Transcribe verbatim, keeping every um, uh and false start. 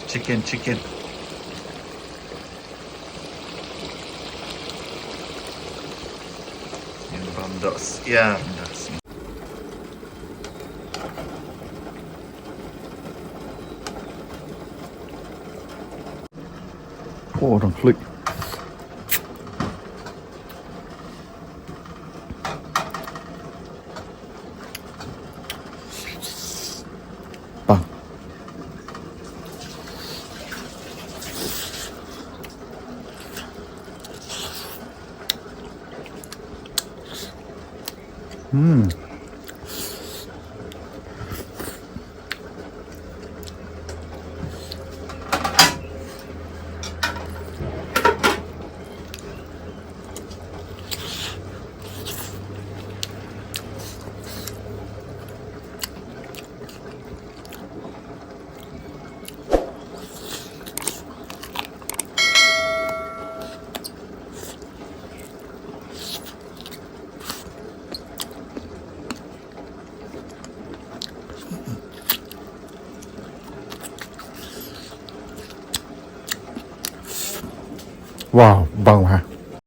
Chicken, chicken. Ngin bam doh syiar, doh syiar. Oh, dang khlieh. Bang. Hmm. Wow, bang ha.